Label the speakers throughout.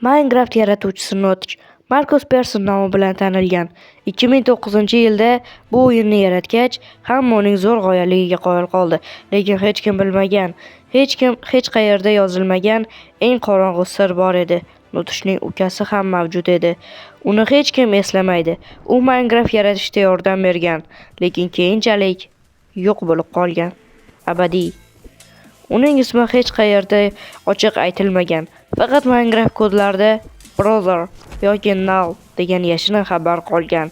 Speaker 1: Minecraft yaratuvchisi Notch Markus Persson nomi bilan tanilgan. 2009-yilda bu o'yinni yaratgach, hamma uning zo'r g'oyaligiga qoyil qoldi. Lekin hech kim bilmagan, hech kim hech qayerda yozilmagan eng qorong'u sir bor edi. Notchning ukasi ham mavjud edi. Uni hech kim eslamaydi. U Minecraft yaratishda yordam bergan, lekin keyinchalik yo'q bo'lib qolgan. Abadiy. Uning ismi hech qayerda ochiq aytilmagan. Faqat Minecraft kodlarida Brother yoki Null degan yashirin xabar qolgan.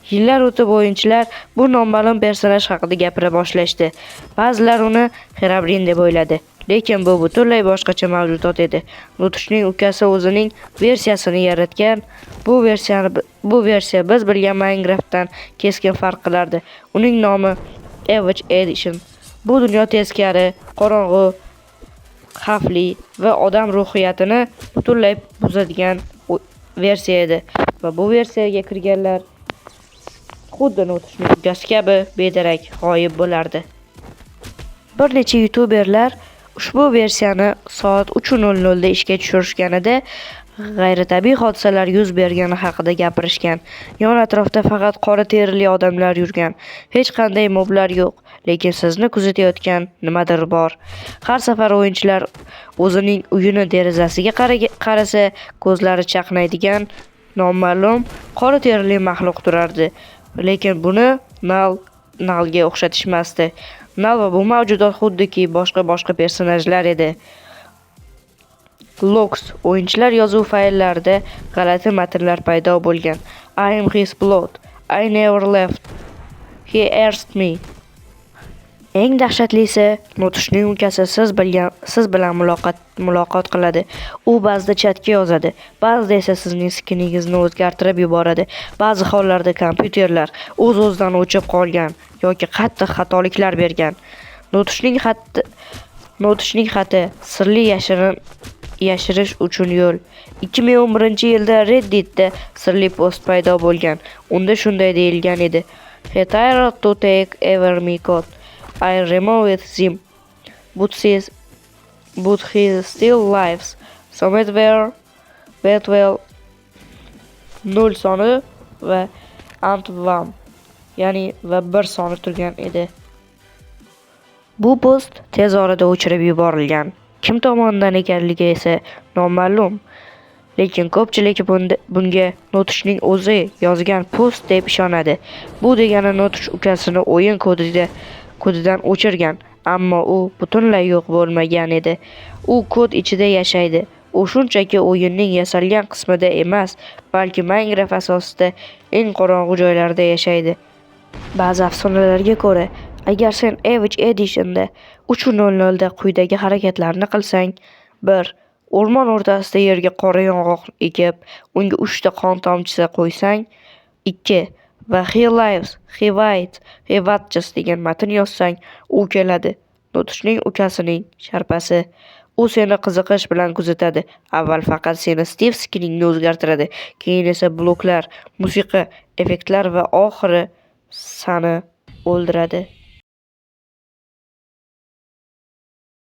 Speaker 1: Yillar o'tib o'yinchilar bu noma'lum personaj haqida gapira boshlashdi. Ba'zilar uni Herobrine deb o'yladi. Lekin bu butunlay boshqacha mavjudot edi. Notchning ukasi o'zining versiyasini yaratgan. Bu versiya biz bilgan Minecraftdan keskin farq qilardi. Uning nomi Evich Edition. Bu dunyo teskari, qorong'u, xavfli va odam ruhiyatini butunlay buzadigan versiya edi. Va bu versiyaga kirganlar xuddi Notchning ukasi kabi bedarak g'oyib bo'lardi. Bir necha youtuberlar ushbu versiyani soat 3:00 da ishga tushirishganida g'ayritabiiy hodisalar yuz bergani haqida gapirishgan. Yon atrofda faqat qora terili odamlar yurgan. Hech qanday moblar yo'q, lekin sizni kuzatayotgan nimadir bor. Har safar o'yinchilar o'zining uyini derazasiga qarasa, ko'zlari chaqnaydigan noma'lum qora terili maxluq turardi. Lekin buni Nullga o'xshatishmasdi. Null va bu mavjudot xuddiki boshqa-boshqa personajlar edi. Logs o'yinchilar yozuv fayllarida g'alati matnlar paydo bo'lgan. "I am his blood. I never left. He arrested me." Eng dahshatlisi, Notchning ukasi siz bilan muloqot qiladi. U ba'zida chatga yozadi, ba'zida esa sizning skiningizni o'zgartirib yuboradi. Ba'zi hollarda kompyuterlar o'z-o'zidan o'chib qolgan yoki qattiq xatoliklar bergan. Notchning xati sirli yashirin yashirish uchun yo'l. 2011-yilda Redditda sirli post paydo bo'lgan. Unda shunday deyilgan edi: "He tried to take over my code. I removed him. But he still lives somewhere between 0 soni va and 1, ya'ni va 1 soni turgan edi. Bu post tez orada o'chirib yuborilgan. Kim tomonidan ekanligi esa noma'lum. Lekin ko'pchilik bunga Notchning o'zi yozgan post deb ishonadi. Bu degani Notch ukasini o'yin kodidan o'chirgan, ammo u butunlay yo'q bo'lmagan edi. U kod ichida yashaydi. U shunchaki o'yinning yasalgan qismida emas, balki Minecraft asosida eng qorong'u joylarda yashaydi. Ba'zi afsonalarga ko'ra, agar sen Evich Edition'da 3:00 da quyidagi harakatlarni qilsang: 1. O'rmon o'rtasida yerga qora yong'oq ekib, unga 3 ta qon tomchisi qo'ysang. 2. Va "He lives, he waits, he watches" degan matn yozsang, u keladi. Notchning ukasining sharpasi. U seni qiziqish bilan kuzatadi. Avval faqat seni Steve skiningni o'zgartiradi, keyin esa bloklar, musiqa, effektlar va oxiri sani o'ldiradi.